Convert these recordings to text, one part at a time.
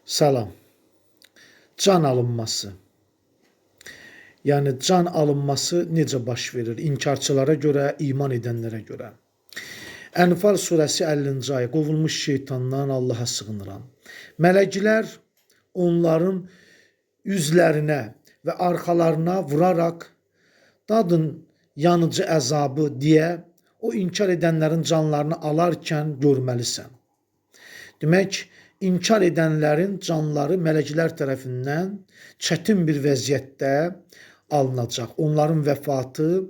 Salam. Can alınması. Yəni can alınması necə baş verir? İnkarçılara görə, iman edənlərə görə. Ənfal surəsi 50-ci ayə. Qovulmuş şeytandan Allaha sığınıram. Mələklər onların üzlərinə və arxalarına vuraraq dadın yanıcı əzabı deyə o inkar edənlərin canlarını alarkən görməlisən. Demək, inkar edənlərin canları mələklər tərəfindən çətin bir vəziyyətdə alınacaq. Onların vəfatı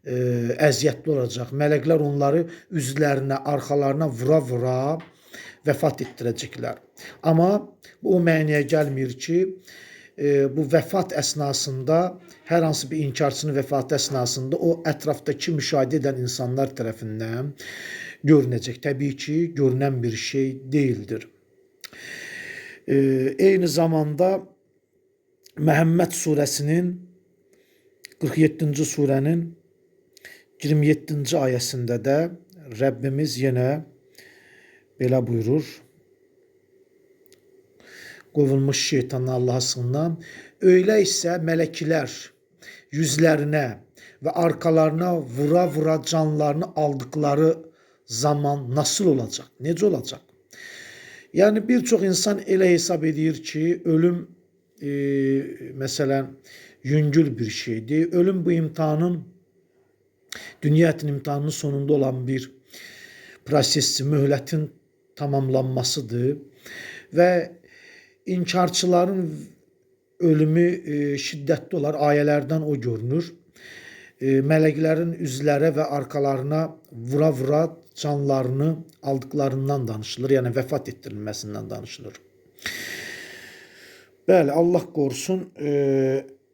əziyyətli olacaq. Mələklər onları üzlərinə, arxalarına vura-vura vəfat etdirəcəklər. Amma bu o mənaya gəlmir ki, bu vəfat əsnasında hər hansı bir inkarçının vəfatı əsnasında o ətrafdakı müşahidə edən insanlar tərəfindən görünəcək. Təbii ki, görünən bir şey deyildir. Eyni zamanda Məhəmməd surəsinin 47-ci surənin 27-ci ayəsində də Rəbbimiz yenə belə buyurur. Qovulmuş şeytandan Allaha sığınıram. Öyle isə mələklər yüzlərinə və arkalarına vura-vura canlarını aldıqları zaman nasıl olacaq? Necə olacaq? Yəni bir çox insan elə hesab edir ki, ölüm məsələn yüngül bir şeydir. Ölüm bu imtahanın, dünya həyatının imtahanının sonunda olan bir prosesdir, möhlətin tamamlanmasıdır və inkarçıların ölümü şiddətli olar. Ayələrdən o görünür. Mələklərin üzlərə və arkalarına vura-vura canlarını aldıqlarından danışılır. Yəni vəfat etdirilməsindən danışılır. Bəli, Allah qorusun.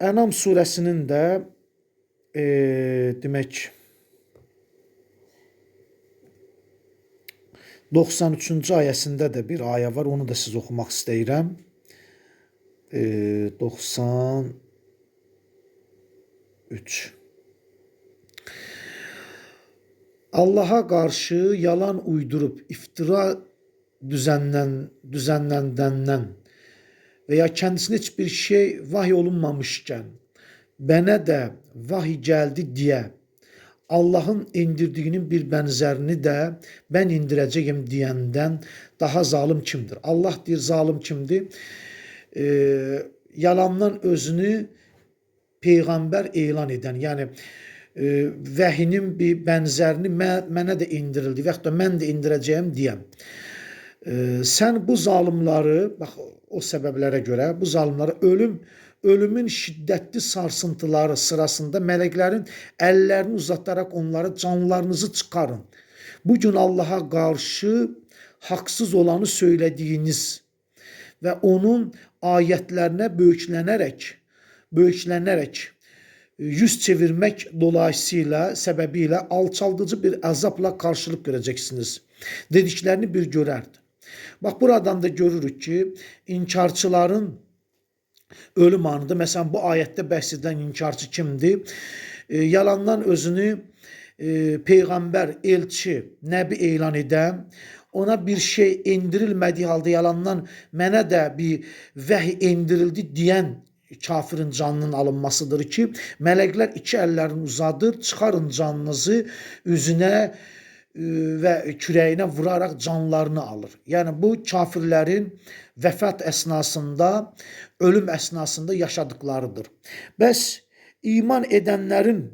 Ənam surəsinin də demək 93-cü ayəsində də bir ayə var. Onu da siz oxumaq istəyirəm. 93. Allaha qarşı yalan uydurup iftira düzenlendenden veya kendisine hiçbir şey vahiy olunmamışken bana da vahiy geldi diye Allah'ın indirdiğinin bir benzerini de ben indireceğim diyenden daha zalim kimdir? Allah deyir zalim kimdir? Yalandan özünü peyğəmbər elan edən, yəni vəhinin bir bənzərini mənə də indirildi və yaxud da mən də indirəcəyəm deyən. Sən bu zalimları, bax o səbəblərə görə bu zalimları ölümün şiddətli sarsıntıları sırasında mələklərin əllərini uzataraq onları canlarınızı çıxarın. Bugün Allaha qarşı haqsız olanı söylədiyiniz və onun ayətlərinə böyüklənərək yüz çevirmək dolayısıyla, səbəbilə alçaldıcı bir əzabla qarşılıq görəcəksiniz. Dediklərini bir görərdi. Bax, buradan da görürük ki, inkarçıların ölüm anında, məsələn, bu ayətdə bəhs edilən inkarçı kimdir? Yalandan özünü peyğəmbər, elçi, nəbi elan edən, ona bir şey endirilmədiyi halda yalandan mənə də bir vəhy endirildi deyən kafirin canının alınmasıdır ki, mələklər iki əllərini uzadır, çıxarın canınızı üzünə və kürəyinə vuraraq canlarını alır. Yəni bu kafirlərin vəfat əsnasında, ölüm əsnasında yaşadıklarıdır. Bəs iman edənlərin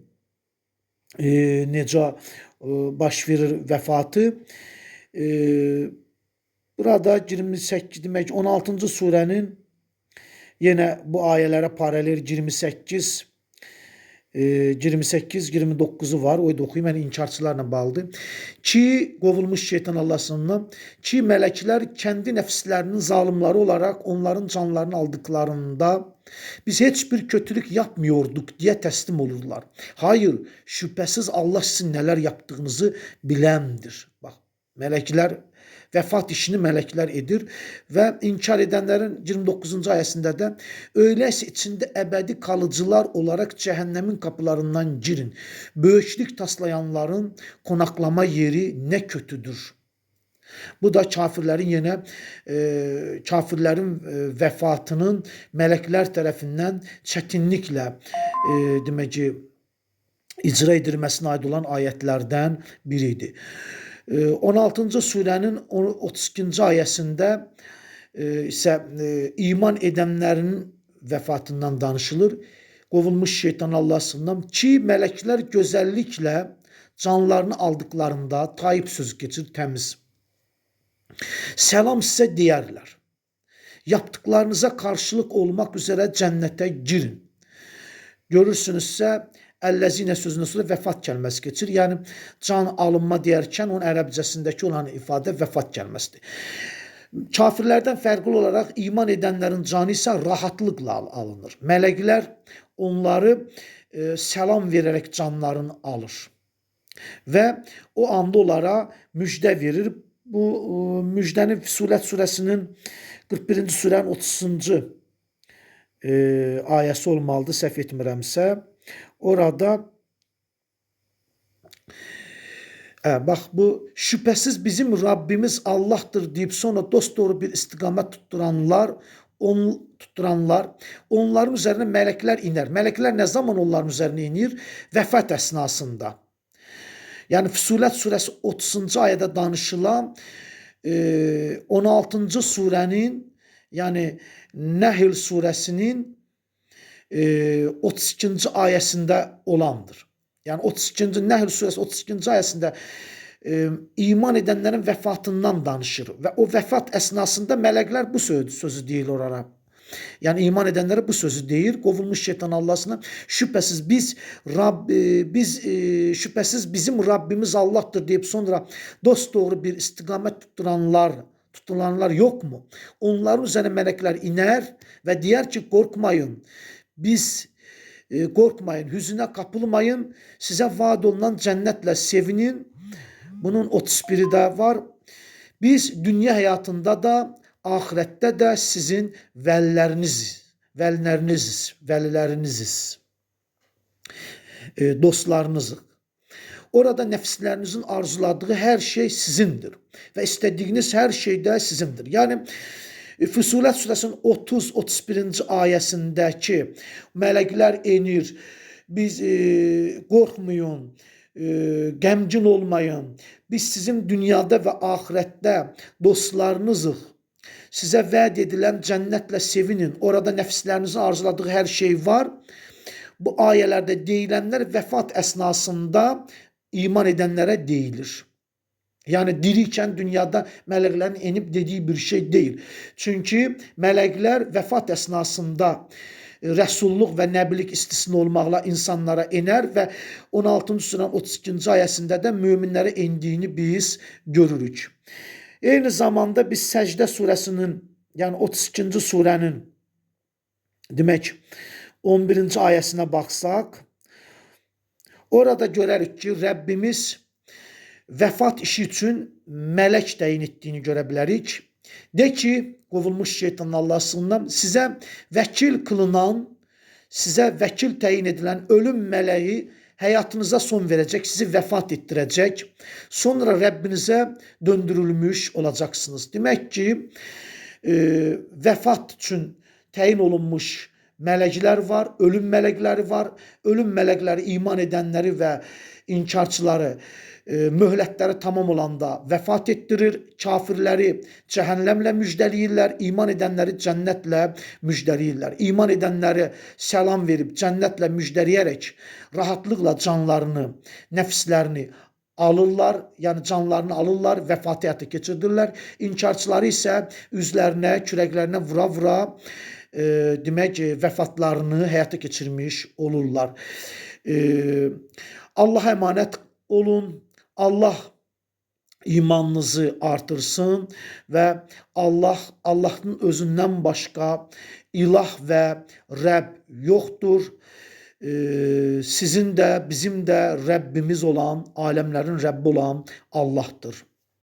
necə baş verir vəfatı? Burada 28, demək 16-cı surənin yenə bu ayələrə paralel 28, 29-u var. O da oxuyayım. Yəni inkarçılarla bağlıdır. Ki qovulmuş şeytan Allah'ından ki mələklər kendi nəfslərinin zalimları olaraq onların canlarını aldıklarında biz heç bir kötülük yapmıyorduk diye təslim olurlar. Hayır, şübhəsiz Allah sizin nələr yaptığınızı biləndir. Bax, mələklər vəfat işini mələklər edir və inkar edənlərin 29-cu ayəsində də öyleyse içində əbədi kalıcılar olaraq cəhənnəmin qapılarından girin. Böyüklük taslayanların konaklama yeri nə kötüdür. Bu da kafirlərin yenə kafirlərin vəfatının mələklər tərəfindən çətinliklə demək ki, icra edilməsinə aid olan ayətlərdən biri idi. 16-cı surənin 32-ci ayəsində isə iman edənlərin vəfatından danışılır. Qovulmuş şeytan Allah'a sığınıram ki, mələklər gözəlliklə canlarını aldıqlarında Tayyip sözü keçir, təmiz. Səlam sizə deyərlər. Yaptıqlarınıza qarşılıq olmaq üzrə cənnətə girin. Görürsünüzsə, Əlləzinə sözündən sonra vəfat kəlməsi keçir. Yəni, can alınma deyərkən onun ərəbcəsindəki olan ifadə vəfat kəlməsidir. Kafirlərdən fərqli olaraq iman edənlərin canı isə rahatlıqla alınır. Mələklər onları səlam verərək canlarını alır. Və o anda onlara müjdə verir. Bu müjdəni Füsulət surəsinin 41-ci surənin 30-cu ayəsi olmalıdır, səhv etmirəmsə. Orada bax bu şübhəsiz bizim Rabbimiz Allahdır deyib sonra dosdoğru bir istiqamət tutturanlar, onların üzərinə mələklər inər. Mələklər nə zaman onların üzərinə inir? Vəfat əsnasında. Yəni Füsulət surəsi 30-cu ayədə danışılan 16-cı surənin, yəni Nəhl surəsinin 32-ci ayəsində olandır. Yəni 32-ci Nəhl surəsi 32-ci ayəsində iman edənlərin vəfatından danışır və o vəfat əsnasında mələklər bu sözü deyir onlara. Yəni iman edənlərə bu sözü deyir. Qovulmuş şeytan Allahsına şübhəsiz şübhəsiz bizim Rabbimiz Allahdır deyib sonra dosdoğru bir istiqamət tutulanlar yox mu? Onların üzərinə mələklər inər və deyər ki, qorxmayın. Biz qorxmayın, hüzünə kapılmayın. Sizə vaad olunan cənnətlə sevinin. Bunun 31-i də var. Biz dünya həyatında da, axirətdə də sizin vəliləriniziz, dostlarınızıq. Orada nəfslərinizin arzuladığı hər şey sizindir və istədiyiniz hər şey də sizindir. Yəni Füsulət surəsinin 30-31-ci ayəsindəki mələklər enir, biz qorxmayın, qəmgin olmayın, biz sizin dünyada və axirətdə dostlarınızıq. Sizə vəd edilən cənnətlə sevinin. Orada nəfslərinizin arzuladığı hər şey var. Bu ayələrdə deyilənlər vəfat əsnasında iman edənlərə deyilir. Yəni dirikən dünyada mələklərin enib dediyi bir şey deyil. Çünki mələklər vəfat əsnasında rəsulluq və nəbilik istisna olmaqla insanlara enər və 16-cı surənin 32-ci ayəsində də möminlərə endiyini biz görürük. Eyni zamanda biz Səcdə surəsinin, yəni 32-ci surənin demək 11-ci ayəsinə baxsaq, orada görərik ki, Rəbbimiz vəfat işi üçün mələk təyin etdiyini görə bilərik. De ki, qovulmuş şeytanın Allah'a sığınıram, sizə vəkil qılınan, sizə vəkil təyin edilən ölüm mələyi həyatınıza son verəcək, sizi vəfat etdirəcək. Sonra Rəbbinizə döndürülmüş olacaqsınız. Demək ki, vəfat üçün təyin olunmuş mələklər var, ölüm mələkləri var. Ölüm mələkləri iman edənləri və inkarçıları möhlətləri tamam olanda vəfat etdirir. Kafirləri cəhənnəmlə müjdələyirlər, iman edənləri cənnətlə müjdələyirlər. İman edənləri səlam verib cənnətlə müjdələyərək rahatlıqla canlarını, nəfslərini alırlar, yəni canlarını alırlar, vəfatı həyata keçirdirlər. İnkarçıları isə üzlərinə, kürəklərinə vura-vura demək vəfatlarını həyata keçirmiş olurlar. Allaha əmanət olun. Allah imanınızı artırsın və Allah Allahın özündən başqa ilah və Rəbb yoxdur. Sizin də bizim də Rəbbimiz olan, aləmlərin Rəbbi olan Allahdır.